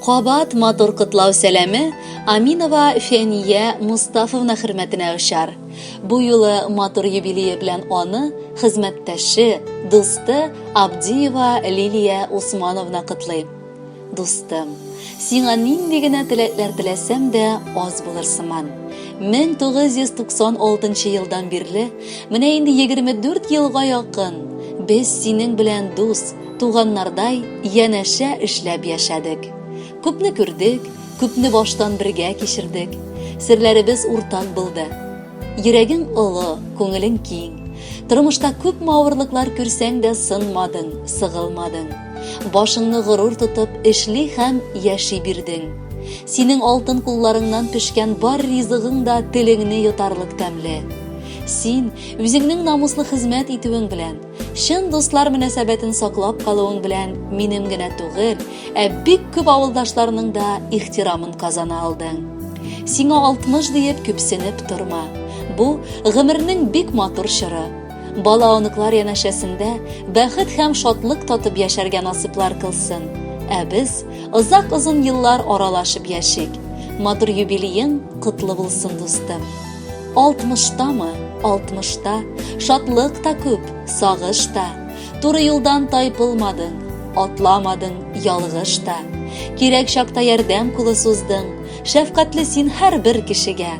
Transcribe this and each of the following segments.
Кабат матур котлау сәламе Аминова Фәния Мустафовна хөрмәтенә очар. Бу юлы матур юбилее белән аны хезмәттәше, дусты Абдиева Лилия Усмановна котлый. Дустым, сиңа нинди генә теләкләр теләсәм дә, аз булыр сыман. 1996 елдан бирле, менә инде 24 елга якын, без синең белән дус, туганнардай янәшә эшләп яшәдек. Күпне күрдек, күпне баштан бергә кичердек. Серләребез уртак булды. Йөрәгең олы, күңелең киң. Тормышта күпме авырлыклар күрсәң дә сынмадың, сыгылмадың. Башыңны горур тотып эшли һәм яши бирдең. Синең алтын кулларыңнан пешкән бар ризыгың да телеңне йотарлык тәмле. Син үзеңнең намуслы хезмәт итүең белән, чын дуслар мөнәсәбәтен саклап калуың белән минем генә түгел, ә бик күп авылдашларның да ихтирамын казана алдың. Сиңа 60 диеп күпсенеп торма. Бу гомернең бик матур чоры. Бала-оныклар янәшәсендә бәхет һәм шатлык татып яшәргә насыйплар кылсын. Ә без озак-озын еллар аралашып яшик. Матур юбилеең котлы булсын, дустым. Алтмыштамы, алтмышта, шатлык та күп, сагыш та. Туры юлдан тайпылмадың, атламадың ялгыш та. Кирәк чакта ярдәм кулы суздың, шәфкатьле син һәрбер кешегә.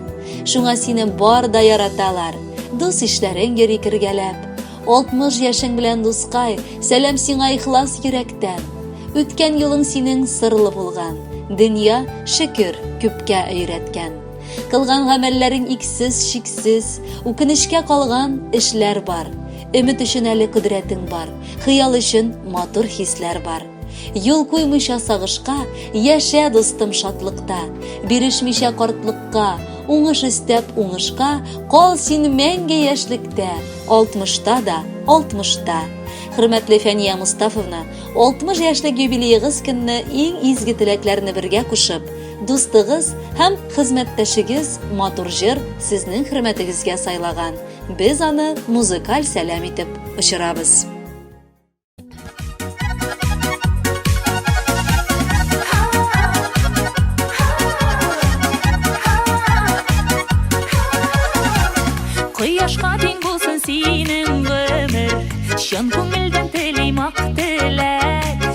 Шуңа сине бар да яраталар. Дус-ишләрең йөри кергәләп. 60 яшең белән, дускай, сәлам сиңа ихлас йөрәктән. Үткән юлың синең сырлы булган, дөнья, шөкер, күпкә өйрәткән. Кылган гамәлләрең иксез-чиксез, үкенечкә калган эшләр бар. Өмет өчен әле кодрәтең бар, хыял өчен матур хисләр бар. Юл куймыйча сагышка, яшә, дустым, шатлыкта. Бирешмичә картлыкка, уңыш өстәп уңышка, кал син мәңге яшьлектә, алтмышта да, алтмышта. Хөрмәтле Фәния Мустафовна, 60 яшьлек юбилеегыз көнне иң изге теләкләрне бергә кушып, дустыгыз һәм хезмәттәшегез матур җыр сезнең хөрмәтегезгә сайлаган. Без аны музыкаль сәлам итеп очырабыз. Кояшка тиң булсын синең гомер, Чын күңелдән телим ак теләк.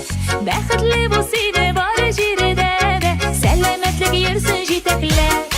Бәхетле бул сине бар җирдә дә, Сәламәтлек йөрсен җитәкләп.